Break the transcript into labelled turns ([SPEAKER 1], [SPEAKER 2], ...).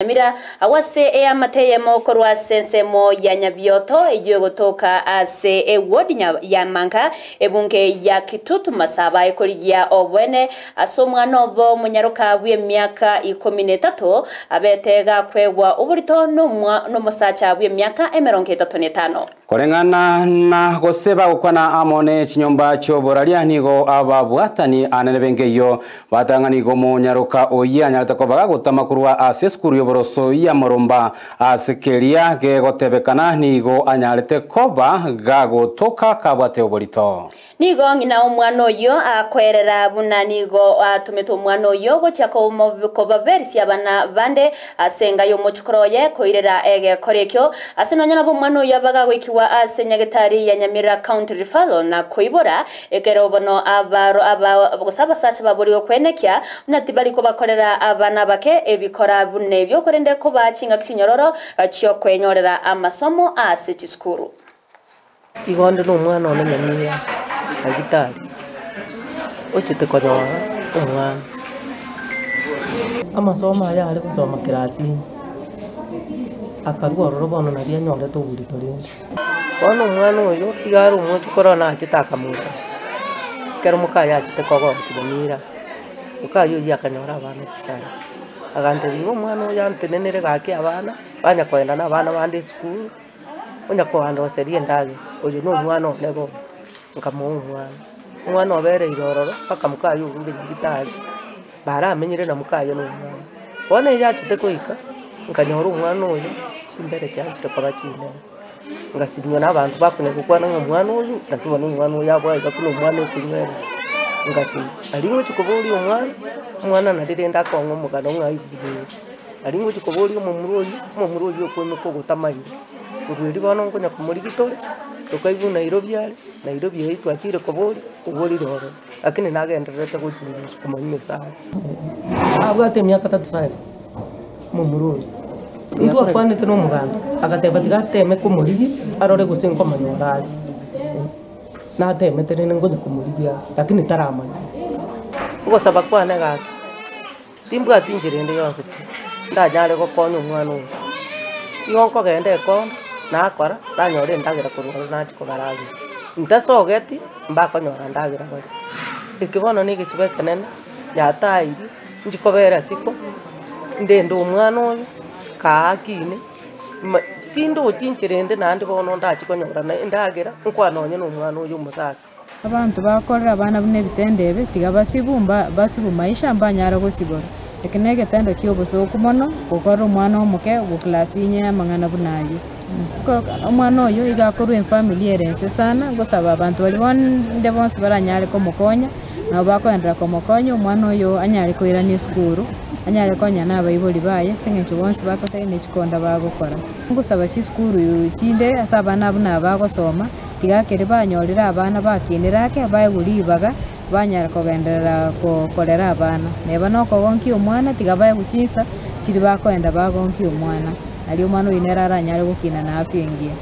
[SPEAKER 1] Nyamira agwo ase eamate eyemo korwa ase ensemo ya Nyabioto eyio egotoka ase ewodi ya Manga ebunge ya Kitutu Masaba ekorigia oboene ase omwana obo omonyaroka bw'emiaka ikomi na etato abete gakwegwa oborito nomosacha bw'emiaka 35.
[SPEAKER 2] Koreng'ana na gose bagokwana amo ne chinyomba chi'oboraria nigo ababwatani anene b'enka eyio batang'a nigo omonyaroka oyio anyarete koba gagotama korwa ase esukuru y'oboroso ya Moromba ase keria gegotebekana nigo anyarete koba gagotoka kabwate oborito.
[SPEAKER 1] Nigo ng'ina omwana oyio akoerera buna nigo atomete omwana oyio gochia kobaberisia abana bande ase enga y'omochukoro oye koirera egekora ekio ase nonya nabo omwana oyio abaga goikiwa ase nyagetari ya Nyamira County Referral na koibora ekero bono abaro aba gose abasacha babori okwenekia buna tibari kobakorera abana bake ebikora buna ebio korende koba chingaki chinyororo chiokwenyorera amasomo ase chisukuru.
[SPEAKER 3] Igo nde na omwana one Nyamira daktari, ochete konyora omwana. Amasomo aya are gosoma kirasini, akarwa ororo bono nari anyorete oborito rende. Bono omwana oyo, iga are omochokoro one achete akamocha, ekero mokaye achete kogokia Nyamira, mokaye oywo akanyora abana chisare. Agantebia igo omwana oyo antenenere gaki abana, banya koenda na abana bande esukuru, onya koandoseria endagera, oyo na omwana one bono, nkamoa omwana. Omwana obereire ororo, mpaka mokaye orure nyagetari, baramenyire na mokaye na omwana. Bono eywo achete goika, nkanyora omwana oyo, chimbere chiansire koba chinene. Ngasinywa na abanto bakonya gokwana ng'a omwana oyo, naki bono omwana oyo abwaye iga buna omwana okonywera. Ngasinywa, nari ngochi koboria omwana, omwana nari rende akong'a omogano ng'a aigure. Nari ngochi koboria omomura oywo, omomura oywo okoimoka ogotamaire. Korwa erio bono nkonya komorigia tore, tokaigwa Nairobi are, Nairobi eyio twachire koboria, oborire ororo. Lakini nagendererete gochungusa komanya Nyasaye. Abwate emiaka 35, omomura oyo. Intwe akwanete na omoganda, agateba tiga ateme komorigia, arore gose nkomonyora are. Natemete rende nkonya komorigia are, lakini taramanya. Ogosaba kwane gaki, timbwati inchera ende yonsi pi, ndanyare gokonya omwana oyo. Igo nkogenda ekondo, nakora, nanyora endagera korwa ororo nachia kobaragera. Ntasogeti, mbakonyora ndagera baria. Eke bono na egesibo ekenene, yatairie, inchi kobera isiko, ndende omwana oyo, kaa akine, tindochi inchera ende naende bono ndachie konyora na endagera, nkwane nonye na omwana oyo omosasi.
[SPEAKER 4] Abanto bakorera abana buna ebitendo ebi tiga basibu mba basibu maisha mbanyare gosibora. Eke na egetendo kia obosoku mono gokorera omwana omoke goclass inye amang'ana buna aywo. Omwana oyo iga akorwa efamiri ere nse sana ngosaba abanto baria bonde bonsi baranyare komokonya nabo bakoenderera komokonya omwana oyo anyare koirana esukuru anyare konya na abaibori baye ase eng'encho bonsi batotebia na echikonda bagokora. Ngosaba chisukuru chinde ase abana buna aba bagosoma tiga ekere banyorire abana bakinire ake baegwe ribaga banyara kogenderera korera abana. Neba na okogonkia omwana tiga baegwe chinsa chiri bakoenda bagonkia omwana nario omwana oywo nere aranyare gokina na afya engiya.